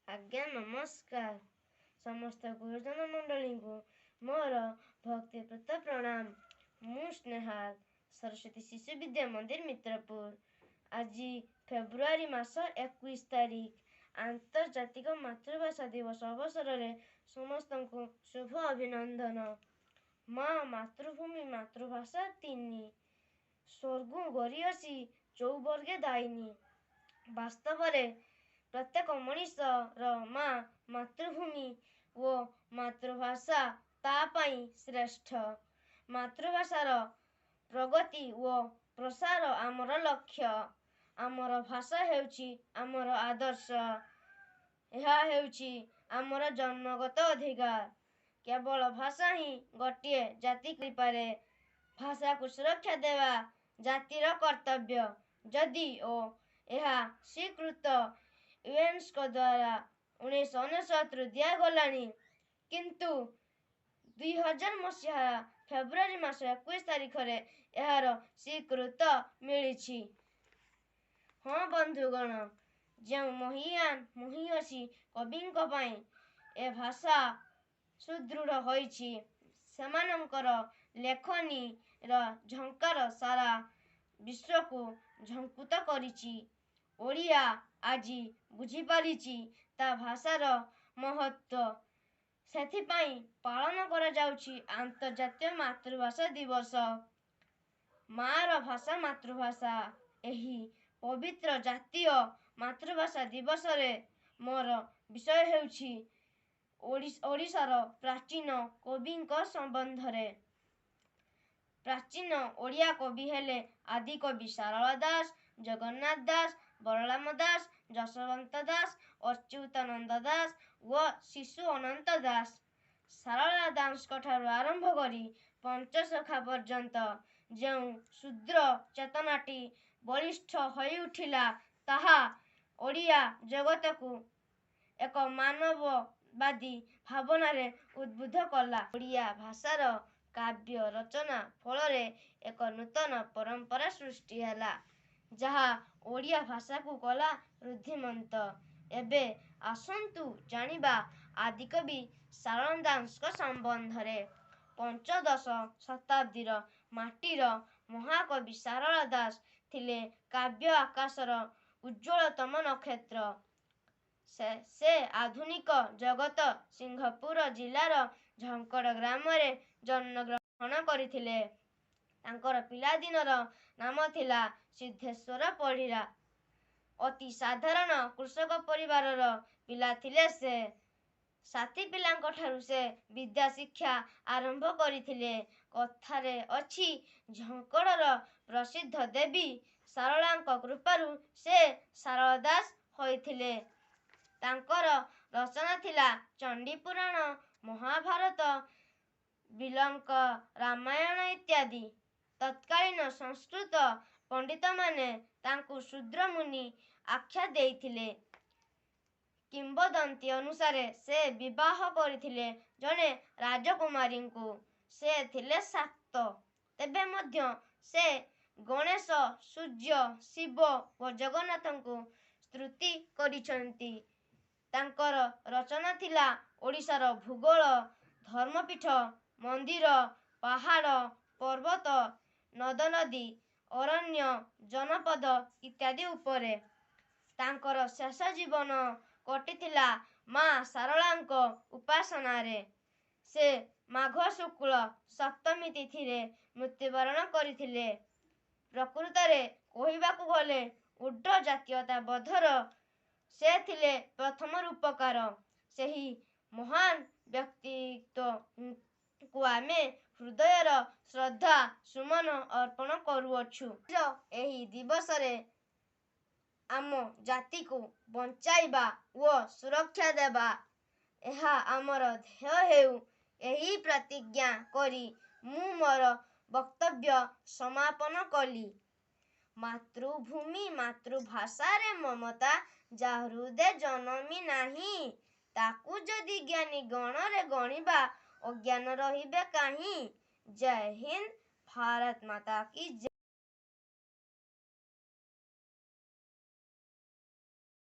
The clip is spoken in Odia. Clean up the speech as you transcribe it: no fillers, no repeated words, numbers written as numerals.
ଆଜ୍ଞା ନମସ୍କାର। ସମସ୍ତ ଗୁରୁଜନ ମଣ୍ଡଳୀଙ୍କୁ ମୋର ଭକ୍ତିପୂତ ପ୍ରଣାମ। ମୁଁ ସ୍ନେହାଲ, ସରସ୍ୱତୀ ଶିଶୁ ବିଦ୍ୟା ମନ୍ଦିର, ମିତ୍ରପୁର। ଆଜି ଫେବୃଆରୀ ମାସ 21 ତାରିଖ, ଆନ୍ତର୍ଜାତିକ ମାତୃଭାଷା ଦିବସ ଅବସରରେ ସମସ୍ତଙ୍କୁ ଶୁଭ ଅଭିନନ୍ଦନ। ମା ମାତୃଭୂମି ମାତୃଭାଷା ତିନି ସ୍ୱର୍ଗୁ ଗରୀୟସୀ ଚଉବର୍ଗେ ଦାୟିନୀ। ବାସ୍ତବରେ ପ୍ରତ୍ୟେକ ମଣିଷର ମା ମାତୃଭୂମି ଓ ମାତୃଭାଷା ତା ପାଇଁ ଶ୍ରେଷ୍ଠ। ମାତୃଭାଷାର ପ୍ରଗତି ଓ ପ୍ରସାର ଆମର ଲକ୍ଷ୍ୟ। ଆମର ଭାଷା ହେଉଛି ଆମର ଆଦର୍ଶ। ଏହା ହେଉଛି ଆମର ଜନ୍ମଗତ ଅଧିକାର। କେବଳ ଭାଷା ହିଁ ଗୋଟିଏ ଜାତି କରିପାରେ। ଭାଷାକୁ ସୁରକ୍ଷା ଦେବା ଜାତିର କର୍ତ୍ତବ୍ୟ। ଯଦିଓ ଏହା ସ୍ୱୀକୃତ ୟୁନେସ୍କୋ ଦ୍ୱାରା 1999ରୁ ଦିଆଗଲାଣି, କିନ୍ତୁ 2000 ମସିହା ଫେବୃଆରୀ ମାସ 21 ତାରିଖରେ ଏହାର ସ୍ୱୀକୃତ ମିଳିଛି। ହଁ ବନ୍ଧୁଗଣ, ଯେଉଁ ମହିୟାନ ମହିୟସୀ କବିଙ୍କ ପାଇଁ ଏ ଭାଷା ସୁଦୃଢ଼ ହୋଇଛି, ସେମାନଙ୍କର ଲେଖନୀର ଝଙ୍କାର ସାରା ବିଶ୍ୱକୁ ଝଙ୍କୃତ କରିଛି। ଓଡ଼ିଆ ଆଜି ବୁଝିପାରିଛି ତା ଭାଷାର ମହତ୍ତ୍ୱ। ସେଥିପାଇଁ ପାଳନ କରାଯାଉଛି ଆନ୍ତର୍ଜାତୀୟ ମାତୃଭାଷା ଦିବସ। ମାଆର ଭାଷା ମାତୃଭାଷା। ଏହି ପବିତ୍ର ଜାତୀୟ ମାତୃଭାଷା ଦିବସରେ ମୋର ବିଷୟ ହେଉଛି ଓଡ଼ିଶାର ପ୍ରାଚୀନ କବିଙ୍କ ସମ୍ବନ୍ଧରେ। ପ୍ରାଚୀନ ଓଡ଼ିଆ କବି ହେଲେ ଆଦିକବି ସାରଳା ଦାସ, ଜଗନ୍ନାଥ ଦାସ, ବଳରାମ ଦାସ, ଯଶୋବନ୍ତ ଦାସ, ଅଚ୍ୟୁତାନନ୍ଦ ଦାସ ଓ ଶିଶୁ ଅନନ୍ତ ଦାସ। ସାରଳା ଦାସଙ୍କଠାରୁ ଆରମ୍ଭ କରି ପଞ୍ଚସଖା ପର୍ଯ୍ୟନ୍ତ ଯେଉଁ ଶୂଦ୍ର ଚେତନାଟି ବଳିଷ୍ଠ ହୋଇଉଠିଲା, ତାହା ଓଡ଼ିଆ ଜଗତକୁ ଏକ ମାନବବାଦୀ ଭାବନାରେ ଉଦ୍ବୁଦ୍ଧ କଲା। ଓଡ଼ିଆ ଭାଷାର କାବ୍ୟ ରଚନା ଫଳରେ ଏକ ନୂତନ ପରମ୍ପରା ସୃଷ୍ଟି ହେଲା, ଯାହା ଓଡ଼ିଆ ଭାଷାକୁ କଲା ଋଦ୍ଧିମନ୍ତ। ଏବେ ଆସନ୍ତୁ ଜାଣିବା ଆଦିକବି ସାରଳା ଦାସଙ୍କ ସମ୍ବନ୍ଧରେ। ପଞ୍ଚଦଶ ଶତାବ୍ଦୀର ମାଟିର ମହାକବି ସାରଳା ଦାସ ଥିଲେ କାବ୍ୟ ଆକାଶର ଉଜ୍ଜ୍ୱଳତମ ନକ୍ଷତ୍ର। ସେ ଆଧୁନିକ ଜଗତ ସିଂହପୁର ଜିଲ୍ଲାର ଝଙ୍କଡ଼ ଗ୍ରାମରେ ଜନ୍ମଗ୍ରହଣ କରିଥିଲେ। ତାଙ୍କର ପିଲାଦିନର ନାମ ଥିଲା ସିଦ୍ଧେଶ୍ୱର ପରିଡ଼ା। ଅତି ସାଧାରଣ କୃଷକ ପରିବାରର ପିଲା ଥିଲେ ସେ। ସାଥୀ ପିଲାଙ୍କଠାରୁ ସେ ବିଦ୍ୟା ଶିକ୍ଷା ଆରମ୍ଭ କରିଥିଲେ। କଥାରେ ଅଛି, ଝଙ୍କଡ଼ର ପ୍ରସିଦ୍ଧ ଦେବୀ ଶାରଳାଙ୍କ କୃପାରୁ ସେ ସାରଳା ଦାସ ହୋଇଥିଲେ। ତାଙ୍କର ରଚନା ଥିଲା ଚଣ୍ଡୀପୁରାଣ, ମହାଭାରତ, ବିଲଙ୍କ ରାମାୟଣ ଇତ୍ୟାଦି। ତତ୍କାଳୀନ ସଂସ୍କୃତ ପଣ୍ଡିତମାନେ ତାଙ୍କୁ ଶୂଦ୍ରମୁନି ଆଖ୍ୟା ଦେଇଥିଲେ। କିମ୍ବଦନ୍ତୀ ଅନୁସାରେ ସେ ବିବାହ କରିଥିଲେ ଜଣେ ରାଜକୁମାରୀଙ୍କୁ। ସେ ଥିଲେ ଶାକ୍ତ। ତେବେ ମଧ୍ୟ ସେ ଗଣେଶ, ସୂର୍ଯ୍ୟ, ଶିବ ଓ ଜଗନ୍ନାଥଙ୍କୁ ସ୍ତୁତି କରିଛନ୍ତି। ତାଙ୍କର ରଚନା ଥିଲା ଓଡ଼ିଶାର ଭୂଗୋଳ, ଧର୍ମପୀଠ, ମନ୍ଦିର, ପାହାଡ଼, ପର୍ବତ, ନଦନଦୀ, ଅରଣ୍ୟ, ଜନପଦ ଇତ୍ୟାଦି ଉପରେ। ତାଙ୍କର ଶେଷ ଜୀବନ କଟିଥିଲା ମା ଶାରଳାଙ୍କ ଉପାସନାରେ। ସେ ମାଘ ଶୁକ୍ଳ ସପ୍ତମୀ ତିଥିରେ ମୃତ୍ୟୁବରଣ କରିଥିଲେ। ପ୍ରକୃତରେ କହିବାକୁ ଗଲେ ଉଡ୍ର ଜାତୀୟତାବୋଧର ସେ ଥିଲେ ପ୍ରଥମ ରୂପକାର। ସେହି ମହାନ ବ୍ୟକ୍ତିତ୍ୱଙ୍କୁ ଆମେ ହୃଦୟର ଶ୍ରଦ୍ଧା ସୁମନ ଅର୍ପଣ କରୁଅଛୁ। ଏହି ଦିବସରେ ଆମ ଜାତିକୁ ବଞ୍ଚାଇବା ଓ ସୁରକ୍ଷା ଦେବା, ଏହା ଆମର ଧ୍ୟେୟ ହେଉ, ଏହି ପ୍ରତିଜ୍ଞା କରି ମୁଁ ମୋର ବକ୍ତବ୍ୟ ସମାପନ କଲି। ମାତୃଭୂମି ମାତୃଭାଷାରେ ମମତା ଯା ହୃଦେ ଜନମି ନାହିଁ, ତାକୁ ଯଦି ଜ୍ଞାନୀ ଗଣରେ ଗଣିବା, ଅଜ୍ଞାନ ରହିବେ କାହିଁ? ଜୟ ହିନ୍ଦ, ଭାରତ ମାତା କି ଜୟ।